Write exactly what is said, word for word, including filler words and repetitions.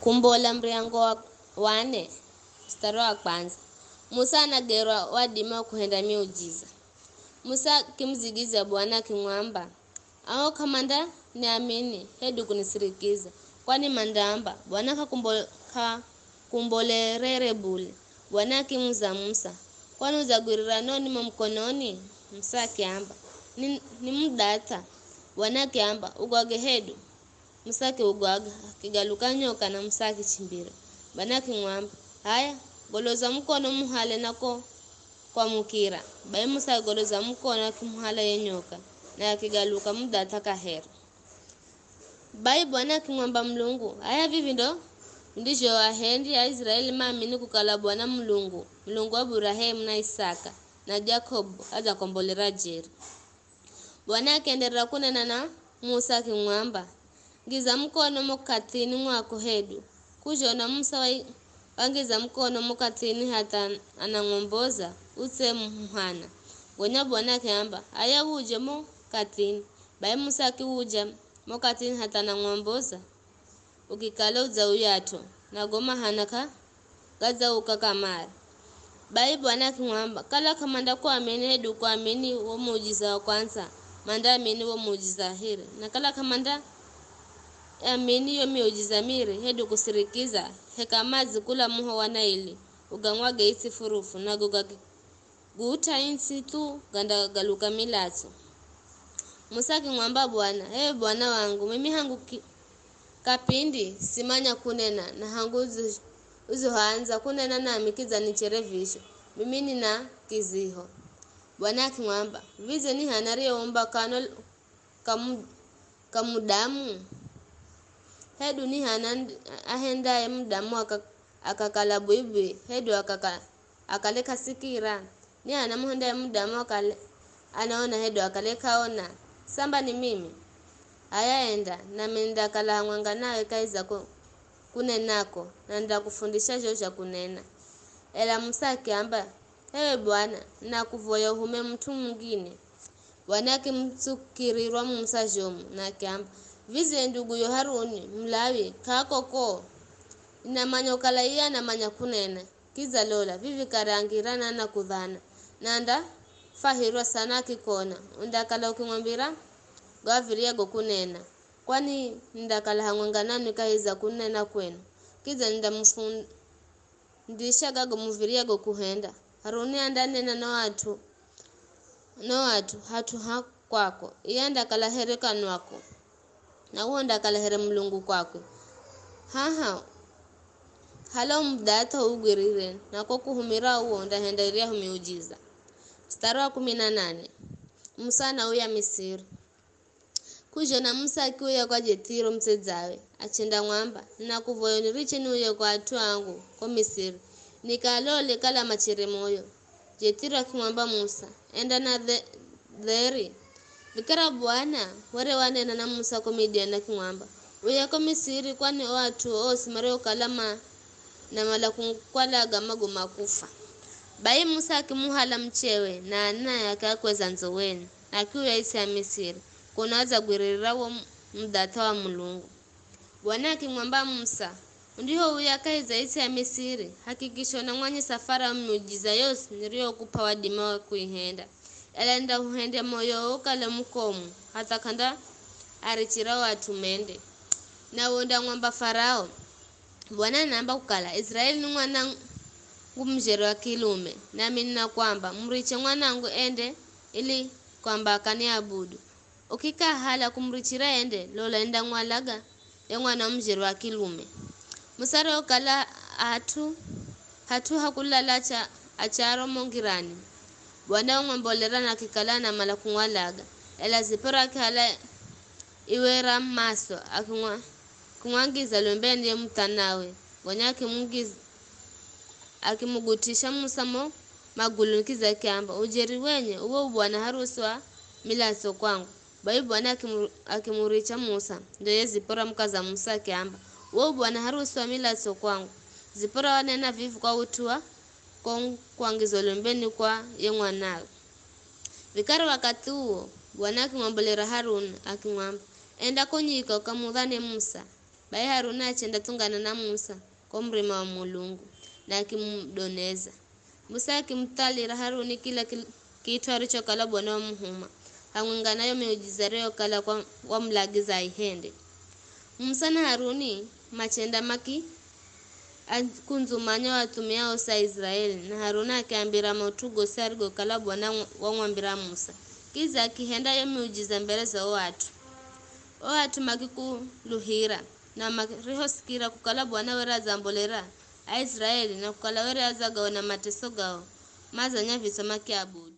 Kumbola muryango wa, wa nne, mstari wa kwanza. Musa anagerwa wadimi wa kuhenda miujiza. Musa akimudzigidzya Bwana akimwamba, ao k'amandaniamini hedu kunisirikiza, kwani mandaamba, Bwana k'akumbo-, k'akumbolerere bule. Bwana akimuza Musa, kwani udzagwirira noni mo mukononi? Musa akiamba, ni, ni mudatha. Bwana akiamba, ugwage hedu. Musa akiugwaga, akigaluka nyoka na Musa akichimbira. Bwana akimwamba, haya, goloza mukono muhale nako kwamukira. Bai Musa akigoloza mukono akimuhala ye nyoka, na akigaluka mudatha kaheri. Bai Bwana akimwamba Mulungu, haya vivi ndo ndizho ahendi Aiziraeli maamini kukala Bwana Mulungu, Mulungu wa Burahemu na Isaka na Jakobu adzakombolera jeri. Bwana akienderera kunena na Musa akimwamba, ngiza mukono mo kathini mwako hedu. Kuzhona Musa wai-, wangiza mukono mo kathini hatha anang'omboza, utsemuhana. Gonya Bwana akiamba, aya wuje mo kathini. Bai Musa akiwuja mo kathini hatha anang'omboza, ukikala udzauyat'o, na go mahana ka gadzauka kamare. Bai Bwana akimwamba, kala k'amandakuamini hedu kuamini wo muujiza wa kwandza, mandaamini wo muujiza wa hiri. Na kala k'amandaamini yo miujiza miri hedu kusirikiza, heka madzi kula muho wa Naili ugang'wage its'i furufu, nago gaki-, gut'a its'i thu gandagaluka milatso. Musa akimwamba Bwana, ee Bwana wangu, mimi hangu ki-, kapindi simanya kunena, na hangu uzi-, uzihoandza kunena nami kidza nichere vizho, mimi nina kiziho. Bwana akimwamba, vidze ni hana ariyeumba kano kamu-, kamudamu? Hedu ni hana nd-, ahendaye mudamu aka-, akakala bwibwi, hedu akaka-, akale k'asikira? Ni hana muhendaye mudamu akale anaona hedu akale k'aona? Samba ni mimi. Haya enda, nami nindakala hamwenga nawe kahi za ku-, kunenako, na nindakufundisha zho zha kunena. Ela Musa akiamba, ewe Bwana, nakuvoya uhume mut'u mungine. Bwana akimutsukirirwa Musa zhomu, na akiamba, vidze nduguyo Haruni, Mulawi, k'ako ko? Ninamanya ukala iye anamanya kunena. Kidza lola, vivi kare angira na anakudhana, na andafwahirwa sana akikona. Undakala ukimwambira go av̱iryago kunena, kwani nindakala hamwenga nanwi kahi za kunena kwenu. Kidza nindamufundisha gago muv̱iryago kuhenda. Haruni andanena no at'u, no at'u hat'u ha kwako, iye andakala here kanwako, na uwe undakala here Mulungu kwakwe. Haha, hala umudatha ugwirire, na ko kuhumira uwo undahenda iryahu miujiza. Mstari wa kumi na nane. Musa anauya Misiri. Kuzhona Musa akiuya kwa Jethiro mutsedzawe, achendamwamba, ninakuvoya uniriche niuye kwa at'u angu ko Misiri, nikalole kala machere moyo. Jethiro akimwamba Musa, enda na dhe-, dheri. Vikara Bwana were wanena na Musa ko Midiani akimwamba, uya ko Misiri, kwani o at'u osi mariokala ma-, namala kukwalaga magoma kufa. Bai Musa akimuhala muchewe na anae akiakweza ndzoweni, na akiuya its'i ya Misiri, kuno adzagwiririra wo mu-, mudatha wa Mulungu. Bwana akimwamba Musa, undihouya kahi za its'i ya Misiri, hakikisha unamwanyesa Farao miujiza yosi niriyokup'a wadimi wa kuihenda. Ela nindahuhendya moyo ukale mukomu, hatha k'andaarichira o at'u mende. Nawe undamwamba Farao, Bwana anaamba kukala, Iziraeli ni mwanangu mujeri wa kilume, nami ninakwamba, muriche mwanangu ende, ili kwamba akaniabudu. Ukikahala kumurichira ende, lola nindamwalaga ye mwana wa mujeri wa kilume. Musa arihokala hat'u, hat'u ha kulala cha, acharo mo ngirani, Bwana wamwambolera na akikala anamala kumwalaga. Ela Zipora akihala iwe ra maso, akimwa-, akimwangiza lwembeni ye muthanawe, gonya akimungiza, akimugutisha Musa mo maguluni kidza akiamba, ujeri wenye, uwe u bwana harusi wa milatso kwangu. Bai Bwana akimu-, akimuricha Musa. Ndo ye Zipora mukaza Musa akiamba, uwe u bwana harusi wa milatso kwangu. Zipora wanena vivi kwa ut'u wa ko kwangiza lwembeni kwa ye mwanawe. Vikara wakathi uwo, Bwana akimwambolera Haruni, akimwamba, enda ko nyika ukamudhane Musa. Bai Haruni achendatsungana na Musa ko murima wa Mulungu, na akimudoneza. Musa akimuthalira Haruni kila kil- kit'u arichokala Bwana wamuhuma, hamwenga na yo miujiza ariyokala kwa- wamulagiza aihende. Musa na Haruni machenda maki akundzumanya o athumia osi a Israeli, na Haruni akiambira maut'u gosi arigokala Bwana wamwambira Musa. Kidza akihenda yo miujiza mbere za o at'u. O at'u makikuluhira, na marihosikira kukala Bwana were adzambolera Aisiraeli, na kukala were adzagaona mateso gao, mazanya vitso makiabudu.